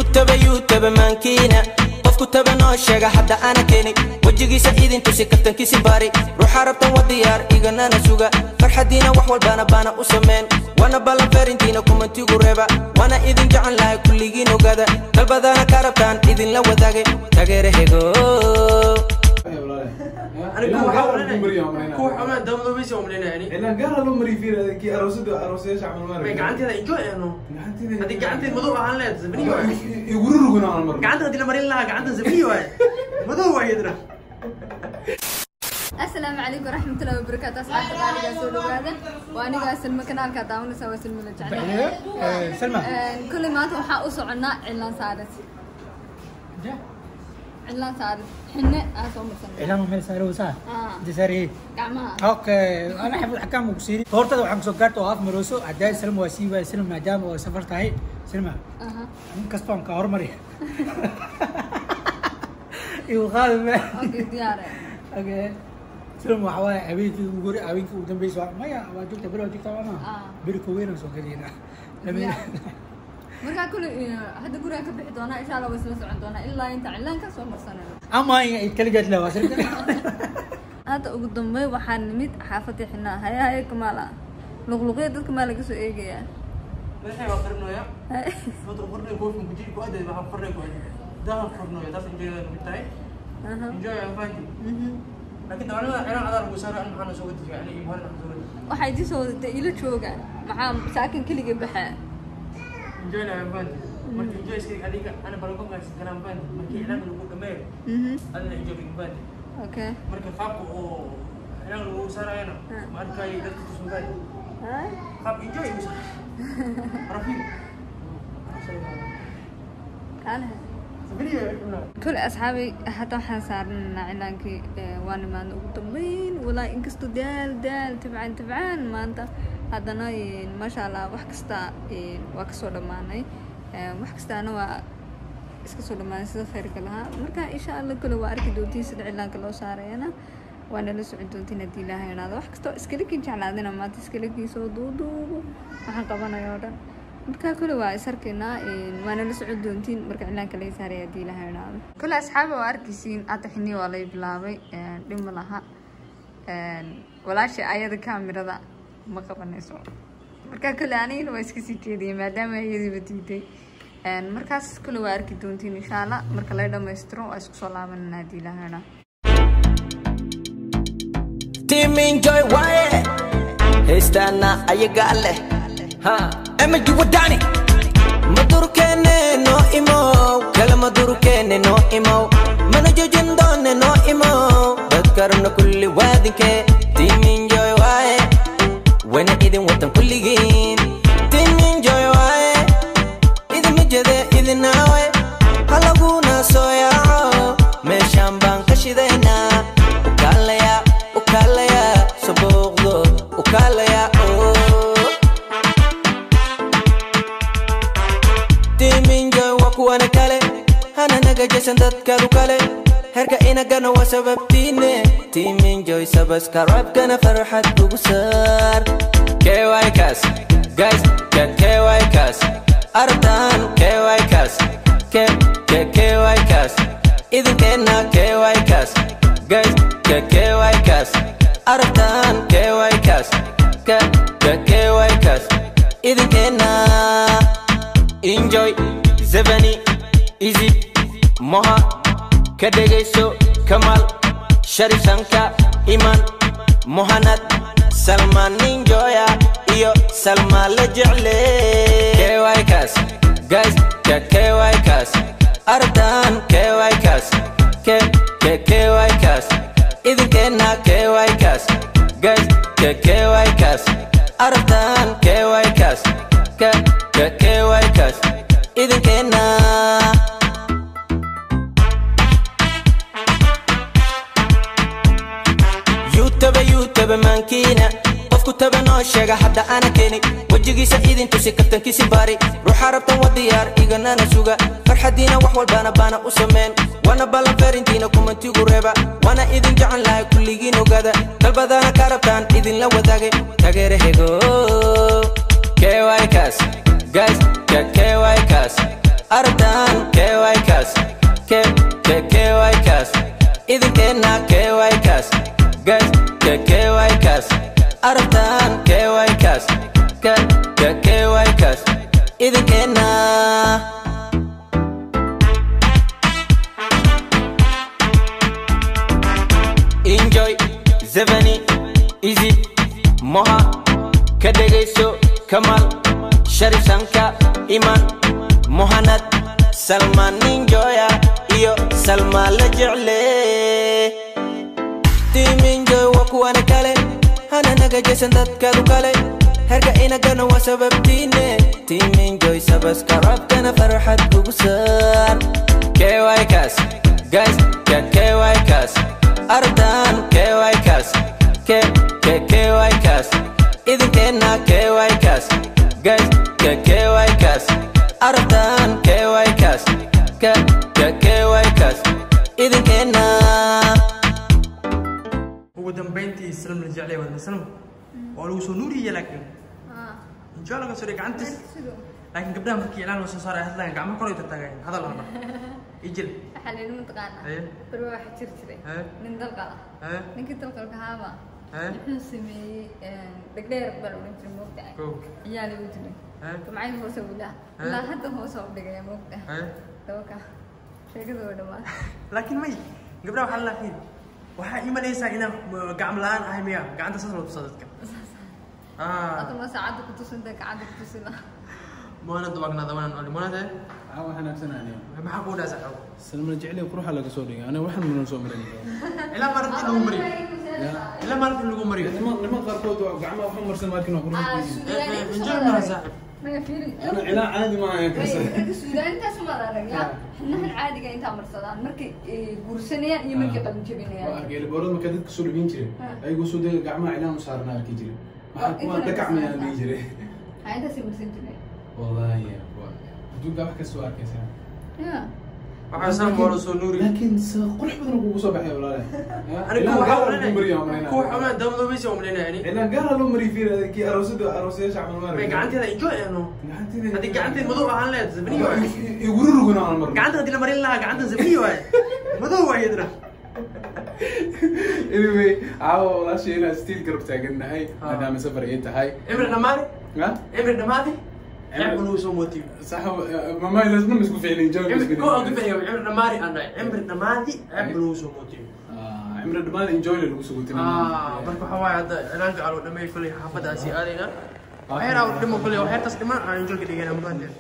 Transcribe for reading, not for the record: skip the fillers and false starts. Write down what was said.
Yutaba maankiina qofku taba noo sheega hadda ana keeni wejigiisa idin tusi kaftankiisi baari ruuxa rabtan wa diyaar iganana suga farxadiina wax walbana baana u sameen wana ballan ferintiina kumantigu reeba waana idin jecel lahay kulligiin ogaada dalbadaana ka rabtaan idinla wadaagay taageerahego. كوح عمل دام ذو بيسوي ملينا يعني. إلا قال له مري في كي أروسد أروسيش عمل مرة. قعنتي هذا إنجوي إنه. هذه قعنتي الموضوع عن لا زبني واحد. يقولوا لنا على مرة. قعنتي هذه المرة لها قعنتي زبني واحد. موضوع واحد. السلام عليكم ورحمة الله وبركاته. أصحاب الغالي سو دhowaada waa aniga Salma kanaalka daawanaysa waa Salma la jecel. Salma. Kulli maanta waxaa u soconaa cilaan saarid. Cilaan saarid xinne aan soo marsanay. Cilaan meel saaro saa. Disari. Gacmaha. Okay, ana xafid xakaam ku siiri. Toortada waxaan soo gaarto af marooso haday Salma waa sii waa Salma maadaama oo safar tahay Salma. Aha. In kasto aan ka hormari. Iyo qaad ma. Okay, diyaar. Okay. Salma waxa waaye habeenkii ugu hore habeenkii ugu dambeysay maya waa joogta beri waa joogta waana beri ku weyn soo galina. Marka kulli hadda guriga ka bixi doona insha Allah way soo socon doona ilaa inta cilaanka soo marsanayno. Ama ay kala gaad la waa sirta. Hadda ugu dambeey waxaan nimid xaafadii xinaa hayahay kamaala luqluqyo dadka ma laga soo eegaya. Madaxay waa qarnooya. Madaxu qarnooya koofin ku jiri ku aday waxa qarnooya ku aday. Daha qarnooya taas enjoy ka mid tahay. Enjoy aan fahanti. لكن طبعا انا عذر وسارة انا maxaan soo waday yani iyo hore soo waday. Waxay idin soo wadatay ila jooga maxaa saakin kaliya baxa. Enjoy la fahanti. Markii enjoy iska adiga ana balkoonka iska fahanti markii cilaan lagu dhameeyo. Adna enjoy fahanti. Okay. Markii qaabka oo cilaan lagu saarayna ma arkay dadka ku soo gaay. Qaab enjoy u saar. Rafiq. Kale. كل أصحابي حتى waxaan saarnaa cilaankii waan imaan ugu dambeyn walaa inkastoo daal daal tabcaan tabcaan maanta haddana ma sha Allah wax kasta waa ka soo dhamaanay wax kastaana waa iska soo dhamaanay sida khayrka lahaa marka insha Allah kale waa arki doontiin sida cilaanka loo saarayana waa nala socon doontiin haddii Ilaahay yiraahdo wax kastoo iskala kin jeclaadina maanta iskala kin soo duuduubo waxaan qabanayo oo dhan marka kale waa is arkaynaa waana la socon doontiin marka cilaanka laga saaray haddii Ilaahay yiraahdo kale asxaabi waa arkaysiin hadda xinni waa lay bilaabay dhib ma laha walaasha ayada kaamirada ma qabanayso marka kale anigana waa iska sii jeediyay maadaama iyadiiba diiday markaas kale waa arki doontiin insha Allah marka la dhamaystiro waa isku soo laabanana haddii Ilaahay yiraahdo. Team Enjoy waaye heestaana ayaga leh ha MG wadani madurkeene no imo kala madurkeene no imo mana joojin doone no imo dadkarna kulli waadinke Team Enjoy waaye wana idin watan kulligiin Team Enjoy waaye idin mijade idin aawe halaguna soo yaaco meeshaan baan ka shidaynaa ukaalaya ukaalaya soo booqdo ukaalaya. Team Enjoy waa kuwana kale hana naga jeesan dadkaadu kale herka inagana waa sababtiine Team Enjoy subscribe-kana farxad ugu saar KYKas guys KYKas ardan KYKas K K KYKas idinkeena KYKas guys KYKas ardan KYKas K K KYKas idinkeena Enjoy Zebani Easy Moha ka dhegayso Kamal Sharif Sanka Iman Mohanad Salman Enjoya iyo Salma la jecle KYKas guys KYKas ardan KYKas K K KYKas idinkeena KYKas guys KYKas ardan KYKas K K KYKas idinkeena. Yutaba maankiina qofku taba noo sheega hadda ana keeni wejigiisa idin tusi kaftankiisi baari ruuxa rabtan wa diyaar iganana suga farxadiina wax walbana baana u sameen waana ballan ferintiina kumantigu reeba waana idin jecel lahay kulligiin ogaada dalbadaana ka rabtaan idinla wadaagay taageerahego KYKas guys KYKas Aragtaan KYKaas, K K KYKaas, idinkeenna KYKaas, guys, K KYKaas. Aragtaan KYKaas, K K KYKaas, idinkeenna. Enjoy, Zevani, Easy, Moha, ka dhegayso Kamal, Sharif Sanka, Iman, Mohanad, Salman Enjoya iyo Salma la jecle. Team Enjoy waa kuwana kale, hana naga jeesan dadkaadu kale, herka inagana waa sababtiine. Team Enjoy subscribe-kana farxad ugu saar. KYKaas, guys, K KYKaas. Aragtaan KYKaas, K K KYKaas, idinkeenna KYKaas, guys, K KYKaas. Aragtaan KYKaas, K K KYKaas, idinkeenna. Ugu dambeyntii Salm la jeclay wadna Salm waa lagu soo nuuriyay, laakiin enjoy laga soo dhigay gacantiis. Laakiin gabdhaha markii cilaan loo soo saaray hadlayan, gacmo kor ay tataagayen, hadal hadal ijil. Waxaa la yidhi mataqaanaa? Haye. Beri waxaa jiri jiray Haye. nin dalqal ah. Haye. Ninkii dalqalka ahaaba Haye. wuxuu sameeyey dhegdheer baa la odhan jiray, moogtahay? Kow. Ciyaal igu jiray. Haye. Gamcayga hoose u dhaha. Haye. Ilaa hadda hoose u dhigaya, moogtahay? Haye. Dabaka sheekada waa dhammaan. Laakiin may gabdhaha waxaa la laakiin waxaa ii malaysaa inaan gacmo la'aan ahay miya, gacanta saas loo tusaa dadka. Hadda ma saacadda ku tusinta, gacanta ku tusin lahaa. Moonad waagnaa dabanan oli moonade. Waxaa waxaan agsanahay. Maxaa kuu dhaha saxow? Salma jecel quruxa laga soo dhigay. Aniga waxaan muran soo marin. Ilaa maalintii lagu mariyo, ilaa maalintii lagu mariyo. Niman qaarkood waa gacmaha waxu marsan markin waa qurux. Enjoy maha saaxib. Maya, fiiri. Ana cilaa caadi ma ahayn kaas. Ragga Suudaantaas ma arag ya, xubnahan caadiga intaa marsadaan markay guursanayaan iyo markay qalin Waa jebinayaan. Arkay boorada markaa dadka soo dhibin jiray. Ayagoo soo dega gacmaha cilaan u saarna arki jiray. Maxaa kuwa dhakac miyaan dhihi jiray. Maxaa intaasay marsan jireen? Wallahi waa adduunka wax kasta waa arkaysaa. Ya. Waxaa Salm waa la soo nuuriy. Laakiin se qurux badan kugu soo baxay walaalahay. Aniga Cilaan kuwa gaar waxaa loo mariyo umaleynaya, malaynaya. kuwa waxaa umaleynaya damadoobaysa umaleynaya yani. Cilaan gaar loo mariyo fiir kii aroosada aroosayaasha camal ma May arag. gacanteeda enjoy ano. Gacanteeda. Haddii gacanteed madow ahaan lahayd zabniyo waay. Iguru ruguna aan mar. Gacanta haddii la marin lahaa gacanta zabniyo waay, madow waay yadna. Anyway, caawa walaashay inaan still garab taagannahay maadaama safar ay tahay. Cimri dhammaadi. Ha? Cimri dhammaadi, ceeb lagu soo mootiyo. Sax mama lasna ma isku ficilin jawi. Cimri ko aan ku ficiyo, cimri dhammaadi aan dhahay, cimri dhammaadi ceeb lagu soo mootiyo. Cimri dhammaad enjoy lagu soo gutin. Marka waxaa waaye hadda cilaanka aa loo dhameeyey, koley xaafadda aan sii aadaynaa, waxyar aa dhimo, koley waxyartaas dhiman aan enjoy ka dhigana mafahanteen.